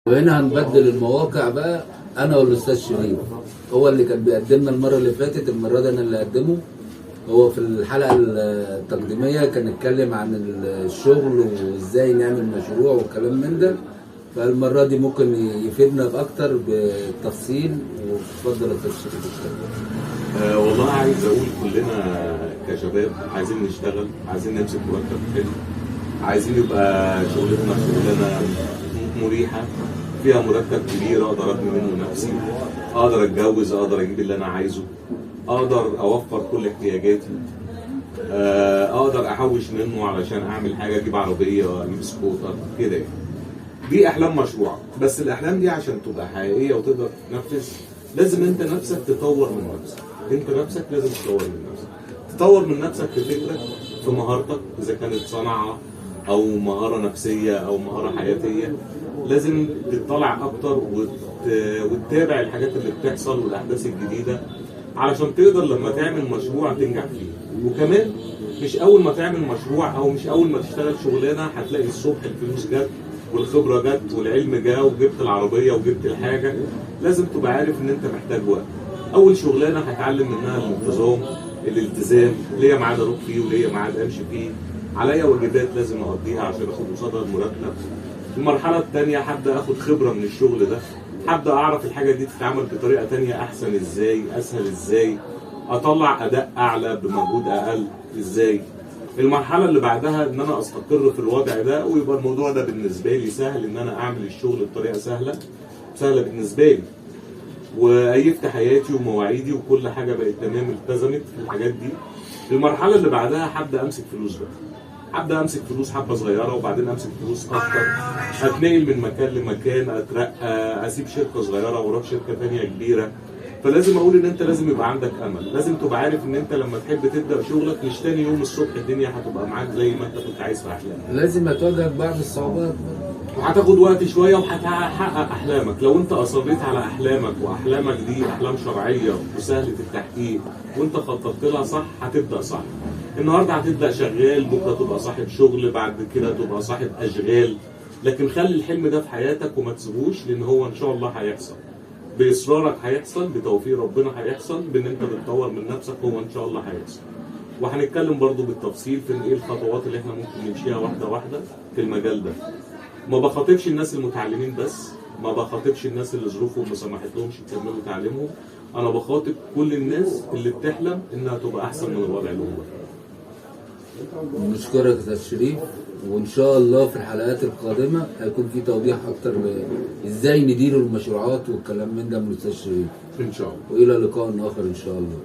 وهنا هنبدل المواقع بقى، انا والاستاذ شريف. هو اللي كان بيقدمنا المرة اللي فاتت، المرة دي انا اللي هقدمه. هو في الحلقة التقديميه كان اتكلم عن الشغل وازاي نعمل مشروع وكلام من ده، فالمره دي ممكن يفيدنا باكتر بالتفصيل. واتفضل يا استاذ شريف اتكلم. والله عايز اقول كلنا كشباب عايزين نشتغل، عايزين نمسك مرتب حلو، عايزين يبقى شغلتنا شغلانة مريحه فيها مرتب كبير اقدر ابني منه نفسي، اقدر اتجوز، اقدر اجيب اللي انا عايزه، اقدر اوفر كل احتياجاتي، اقدر احوش منه علشان اعمل حاجه، اجيب عربيه، اجيب سكوتر كده يعني. دي احلام مشروعه، بس الاحلام دي عشان تبقى حقيقية وتقدر تتنفذ لازم انت نفسك تطور من نفسك. انت نفسك لازم تطور من نفسك، تطور من نفسك في فكرك، في مهارتك، اذا كانت صنعه او مهارة نفسية او مهارة حياتيه. لازم تطلع اكتر وتتابع الحاجات اللي بتحصل والاحداث الجديدة علشان تقدر لما تعمل مشروع تنجح فيه. وكمان مش اول ما تعمل مشروع او مش اول ما تشتغل شغلانة هتلاقي الصبح الفلوس جت والخبرة جت والعلم جه وجبت العربية وجبت الحاجة. لازم تبقى عارف ان انت محتاج وقت. اول شغلانة هتعلم منها الانتظام، الالتزام، ليا ميعاد اروح فيه وليا ميعاد امشي فيه، عليا واجبات لازم اقضيها عشان اخد قصادها المرتب. المرحلة الثانية هبدا اخد خبره من الشغل ده، هبدا اعرف الحاجة دي تتعمل بطريقة تانية احسن ازاي، اسهل ازاي، اطلع اداء اعلى بمجهود اقل ازاي. المرحلة اللي بعدها ان انا استقر في الوضع ده ويبقى الموضوع ده بالنسبة لي سهل، ان انا اعمل الشغل بطريقة سهلة سهلة بالنسبة لي، وأيفت حياتي ومواعيدي وكل حاجة بقت تمام، التزمت في الحاجات دي. المرحلة اللي بعدها هبدا امسك فلوس بقى، هبدا امسك فلوس حبه صغيرة وبعدين امسك فلوس اكتر، اتنقل من مكان لمكان، اترقى، اسيب شركة صغيرة واروح شركة تانية كبيرة. فلازم اقول ان انت لازم يبقى عندك امل، لازم تبقى عارف ان انت لما تحب تبدا شغلك مش تاني يوم الصبح الدنيا هتبقى معاك زي ما انت كنت عايز في احلامك. لازم هتواجهك بعض الصعوبات، وهتاخد وقت شوية وهتحقق احلامك لو انت اصريت على احلامك، واحلامك دي احلام شرعية وسهلة التحقيق وانت خططت لها صح، هتبدا صح. النهارده هتبدا شغال، بكره تبقى صاحب شغل، بعد كده تبقى صاحب اشغال. لكن خلي الحلم ده في حياتك وما تسيبوش، لان هو ان شاء الله هيحصل. باصرارك هيحصل، بتوفيق ربنا هيحصل، بان انت بتطور من نفسك هو ان شاء الله هيحصل. وهنتكلم برضو بالتفصيل في ايه الخطوات اللي احنا ممكن نمشيها واحدة واحدة في المجال ده. ما بخاطبش الناس المتعلمين بس، ما بخاطبش الناس اللي ظروفهم ما سمحت لهمش يكملوا تعليمهم، انا بخاطب كل الناس اللي بتحلم انها تبقى احسن من الوضع اللي هو فيه. نشكرك يا استاذ شريف، وان شاء الله في الحلقات القادمة هيكون في توضيح اكتر ازاي ندير المشروعات والكلام من ده من الاستاذ شريف. ان شاء الله. والى لقاء اخر ان شاء الله.